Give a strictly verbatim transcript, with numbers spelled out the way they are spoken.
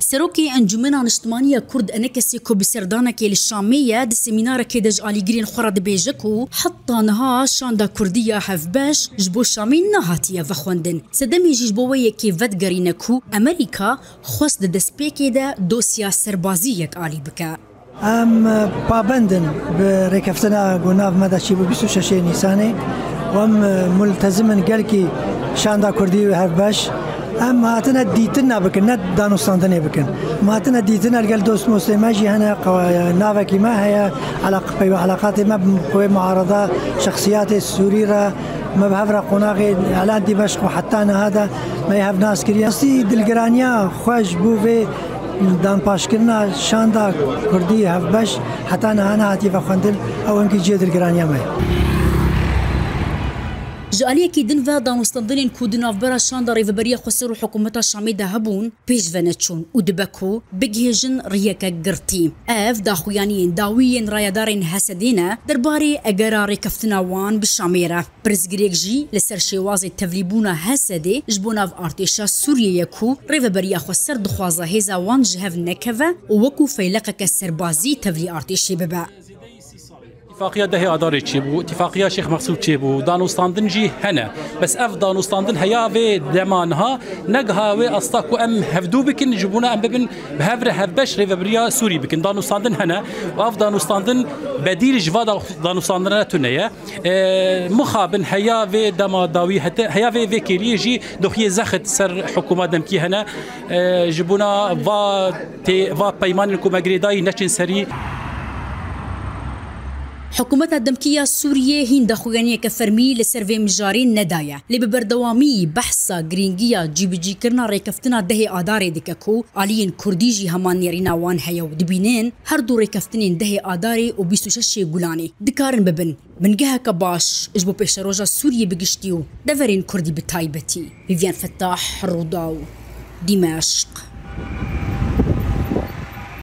Serokê Encûmena Niştimanî ya Kurd, Enekesê, ku bi serdanekê li Şamê ye, di semînarekê de ji alîgirên xwe re dibêje ku heta niha şanda kurdî ya Hevbeş ji bo Şamê nehatiye vexwendin. Sedemê jî ji bo wê yekê vedigerîne ku Amerîka xwest di destpêkê de dosya serbazî yekalî bike. Em pabend in bi rêkeftina ku nav me de çîbû bîst û şeşê Nîsanê û em multezim in gelkî şanda kurdî û Hevbeş. Em hatine dîtina bikin, ne danûstandinê bikin. Em hatine dîtina, li gel dost mostê me jî hene, qe-, navekî me heye, eleq-, peywe eleqatê me bi wê muarada şexsiyatê Sûrî re, me bi hev re qonaxê Îlan Dîmeşq û heta niha de me yê hev nas kiriye. Rastî dilgiraniya xwe ji bo vê danpaşkirina şanda kurdî Hevbeş heta niha nehatiye vexwendin, ew hingî cihê dilgiraniya me ye. Ji aliyekî din ve danûstandinên ku di navbera şanda Rêveberiya Xweser û Hikûmeta Şamê de hebûn, pêş ve neçûn û dibe ku bigihêjin riyeke girtî. Ev daxuyaniyên dawî yên rayedarên H S D'ê ne derbarê egera rêkeftina wan bi Şamê re. Pirsgirêk jî li ser şêwazê tevlîbûna H S D'ê ji bo nav artêşa Sûriyê ye ku Rêveberiya Xweser dixwaze hêza wan ji hev nekeve û wekû feyleqeke serbazî tevlî artêşê bibe. Îtifaqiya dehê Adarê çêbû, îtifaqiya Şêx Mexsûd çêbû, danûstandin jî hene. Bes ev danûstandin heya vê dema niha negiha wê asta ku em hevdû bikin, ji bona em bibin bi hev re hevbeş rêvebiriya Sûrî bikin. Danûstandin hene û ev danûstandin bedîl ji va da-, danûstandina tune ye. E, mixabin heya vê dema dawî hete, heya vê, vê kêliyê jî doxiyê zexit ser hikûma demkî hene. E, ji bona va tê, va peymanên ku me girêdayî neçin serî. Hikûmeta demkî ya Sûriyê hîn daxuyaniyeke fermî li ser vê mijarê nedaye. Lê bi berdewamî behsa girîngiya cîbicîkirina rêkeftina dehê Adarê dike ku aliyên kurdî jî heman nêrîna wan heye û dibînin her du rêkeftinên dehê Adarê û bîst û şeşê Gulanê dikarin bibin bingeheke baş ji bo pêşeroja Sûriyê bi giştî û deverên kurdî bi taybetî. Vîvyen Fettah, Rûdaw, Dîmeşq.